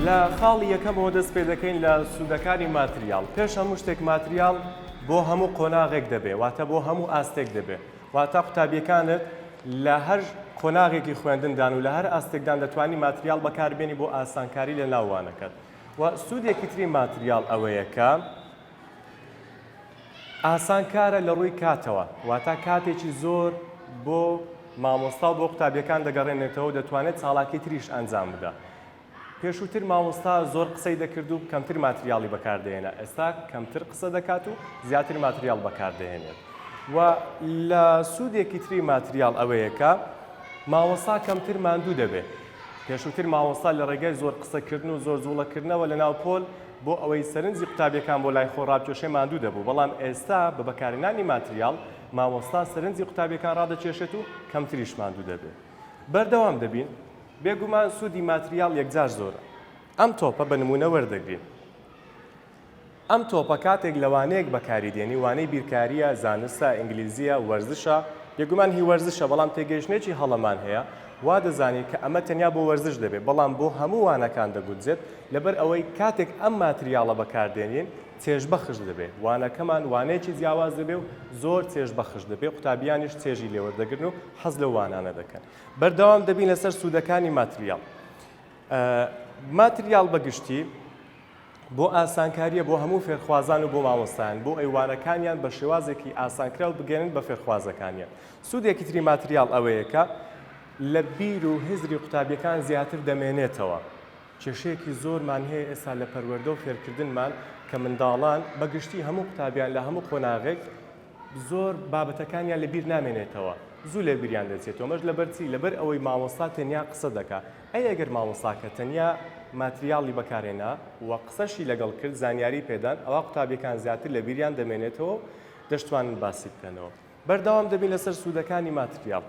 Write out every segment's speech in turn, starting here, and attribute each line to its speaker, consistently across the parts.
Speaker 1: لە خاڵی یەکەمەوە دەست پێ دەکەین لە سوودەکانی ماتریاڵ. پێش هەموو شتێک ماتریاڵ بۆ هەموو قۆناغێک دەبێ، واتە بۆ هەموو ئاستێک دەبێ. واتە قوتابیەکانت لە هەر قۆناغێکی خوێندندان و لە هەر ئاستێکدان دەتوانی ماتریاڵ بەکاربێنی بۆ ئاسانکاری لە ناو وانەکەت. وە سوودێکی تری ماتریاڵ ئەوەیە کە ئاسانکارە لە ڕووی کاتەوە، واتە کاتێکی زۆر بۆ مامۆستا و بۆ قوتابیەکان دەگەڕێنێتەوە و دەتوانێت چاڵاکی تریش ئەنجام بدا. پێشووتر مامۆستا زۆر قسەی دەکرد و کەمتر ماتریاڵی بەکاردەهێنا، ئێستا کەمتر قسە دەکات و زیاتر ماتریاڵ بەکاردەهێنێت. و لە سوودێکی تری ماتریاڵ ئەوەیە کە مامۆستا کەمتر ماندوو دەبێت. پێشووتر مامۆستا لە ڕێگای زۆر قسەکردن و زۆر جوڵەکردنەوە لە ناو پۆل بۆ ئەوەی سەرنجی قوتابیەکان بۆ لای خۆی ڕابکێشێ ماندوو دەبوو، بەڵام ئێستا بە بەکارهێنانی ماتریاڵ مامۆستا سەرنجی قوتابیەکان ڕادەکێشێت و کەمتریش ماندوو دەبێت. بەردەوام دەبین. بێگومان سوودی ماتریاڵ یەکجار زۆرە. ئەم تۆپە بە نموونە وەردەگرین. ئەم تۆپە کاتێک لە وانەیەک بەکاری دێنی، وانەی بیرکارییە، زانستە، ئینگلیزییە، وەرزشە، بێگومان هی وەرزشە، بەڵام تێگەیشتنێکی هەڵەمان هەیە، وا دەزانین کە ئەمە تەنیا بۆ وەرزش دەبێت، بەڵام بۆ هەموو وانەکان دەگونجێت، لەبەر ئەوەی کاتێک ئەم ماتریاڵە بەکاردێنین چێژبەخش دەبێت، وانەکەمان وانەیەکی جیاواز دەبێت و زۆر چێژبەخش دەبێت، قوتابیانیش چێژی لێوەردەگرن و حەز لەو وانانە دەکەن. بەردەوام دەبین لەسەر سوودەکانی ماتریاڵ. ماتریاڵ بە گشتی بۆ ئاسانکارییە بۆ هەموو فێرخوازان و بۆ مامۆستایان بۆ ئەوەی وانەکانیان بە شێوازێکی ئاسانکراو بگەیەنن بە فێرخوازەکانیان. سوودێکی تری ماتریاڵ ئەوەیە کە لە بیر و هزری قوتابیەکان زیاتر دەمێنێتەوە. کێشەیەکی زۆرمان هەیە ئێستا لە پەروەردە و فێرکردنمان کە منداڵان بە گشتی هەموو قوتابیان لە هەموو قۆناغێک زۆر بابەتەکانیان لە بیر نامێنێتەوە زوو لە بیریان دەچێتەوە ئەمەش لەبەر چی لەبەر ئەوەی مامۆستا تەنیا قسە دەکا ئەی ئەگەر مامۆستاکە تەنیا ماتریاڵی بەکارهێنا و قسەشی لەگەڵ کرد زانیاری پێدان ئەوا قوتابیەکان زیاتر لە بیریان دەمێنێتەوە و دەشتوانن باسی بکەنەوە. بەردەوام دەبین لەسەر سوودەکانی ماتریاڵ.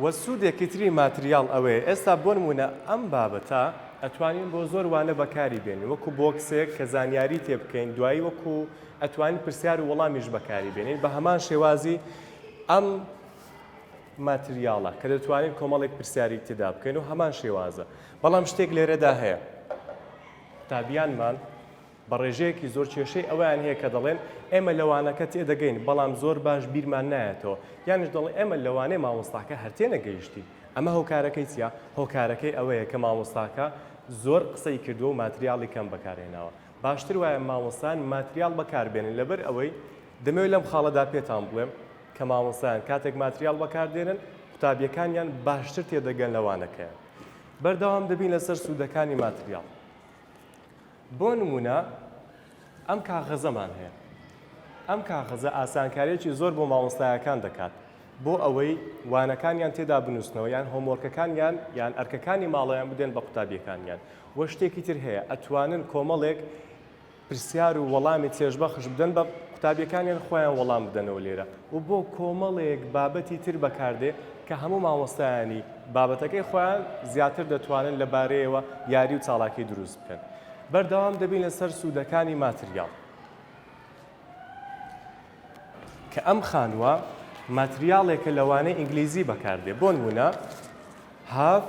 Speaker 1: وە سوودێکی تری ماتریاڵ ئەوەیە ئێستا بۆنموونە ئەم بابەتە ئەتوانین بۆ زۆر وانە بەکاری بێنین وەکو بۆکسێک کە زانیاری تێ بکەین دوایی وەکو ئەتوانین پرسیار و وەڵامیش بەکاری بێنین بە هەمان شێوازی ئەم ماتریاڵە کە دەتوانین کۆمەڵێک پرسیاری تێدا بکەین و هەمان شێوازە بەڵام شتێک لێرەدا هەیە قوتابیانمان بە ڕێژەیەکی زۆر کێشەی ئەوەیان هەیە کە دەڵێن ئێمە لە وانەکە تێدەگەین بەڵام زۆر باش بیرمان نایەتەوە یانیش دەڵێن ئێمە لە وانەی مامۆستاکە هەر تێنەگەیشتین ئەمە هۆکارەکەی چییە؟ هۆکارەکەی ئەوەیە کە مامۆستاکە زۆر قسەی کردووە و ماتریاڵی کەم بەکارهێناوە باشتر وایە مامۆستایان ماتریاڵ بەکاربێنن لەبەر ئەوەی دەمەوێت لەم خاڵەدا پێتان بڵێم کە مامۆستایان کاتێک ماتریاڵ بەکاردێنن قوتابیەکانیان باشتر تێدەگەن لە وانەکەیان بەردەوام دەبین لەسەر سوودەکانی ماتریاڵ بۆ نموونە ئەم کاغەزەمان هەیە ئەم کاغەزە ئاسانکاریەکی زۆر بۆ مامۆستایەکان دەکات بۆ ئەوەی وانەکانیان تێدا بنووسنەوە یان homework ەکانیان یان ئەرکەکانی ماڵەوەیان بدەن بە قوتابیەکانیان وە شتێکی تر هەیە ئەتوانن کۆمەڵێک پرسیار و وەڵامی چێژبەخش بدەن بە قوتابیەکانیان خۆیان وەڵام بدەنەوە لێرە و بۆ کۆمەڵێک بابەتی تر بەکاردێ کە هەموو مامۆستایانی بابەتەکەی خۆیان زیاتر دەتوانن لە بارەیەوە یاری و چاڵاکی دروست بکەن. بەردەوام دەبین لەسەر سوودەکانی ماتریاڵ. کە ئەم خانووە ماتریاڵێکە لە وانەی ئینگلیزی بەکاردێ بۆ نموونە have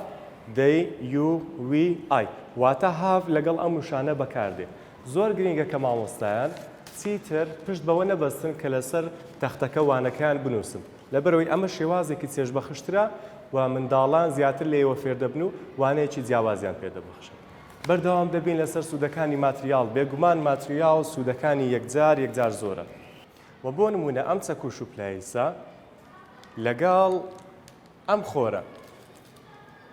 Speaker 1: they you we I واتە have لەگەڵ ئەم وشانە بەکاردێ زۆر گرینگە کە مامۆستایان چیتر پشت بەوە نەبەستن کە لەسەر تەختەکە وانەکەیان بنووسن لەبەرئەوەی ئەمە شێوازێکی چێژبەخشترە و منداڵان زیاتر لێیەوە فێردەبن و وانەیەکی جیاوازیان پێدەبەخشن. بەردەوام دەبین لەسەر سوودەکانی ماتریاڵ، بێگومان ماتریاڵ سوودەکانی یەکجار یەکجار زۆرن و بۆ نموونە ئەم چەکوش و پلایسە لەگەڵ ئەم خۆرە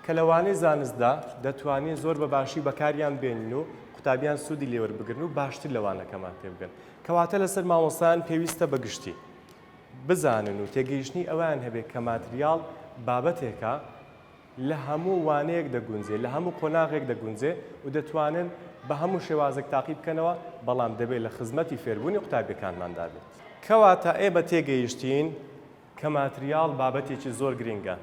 Speaker 1: کە لە وانەی زانستدا دەتوانین زۆر بە باشی بەکاریان بێنین و قوتابیان سوودی لێوەربگرن و باشتر لە وانەکەمان تێبگەن. کەواتە لەسەر مامۆستایان پێویستە بە گشتی بزانن و تێگەیشتنی ئەوەیان هەبێت کە ماتریاڵ بابەتێکە لە هەموو وانەیەک دەگونجێ، لە هەموو قۆناغێک دەگونجێ و دەتوانن بە هەموو شێوازێک تاقی بکەنەوە، بەڵام دەبێت لە خزمەتی فێربوونی قوتابیەکانماندا بێت. کەواتە ئێمە تێگەیشتین کە ماتریاڵ بابەتێکی زۆر گرینگە.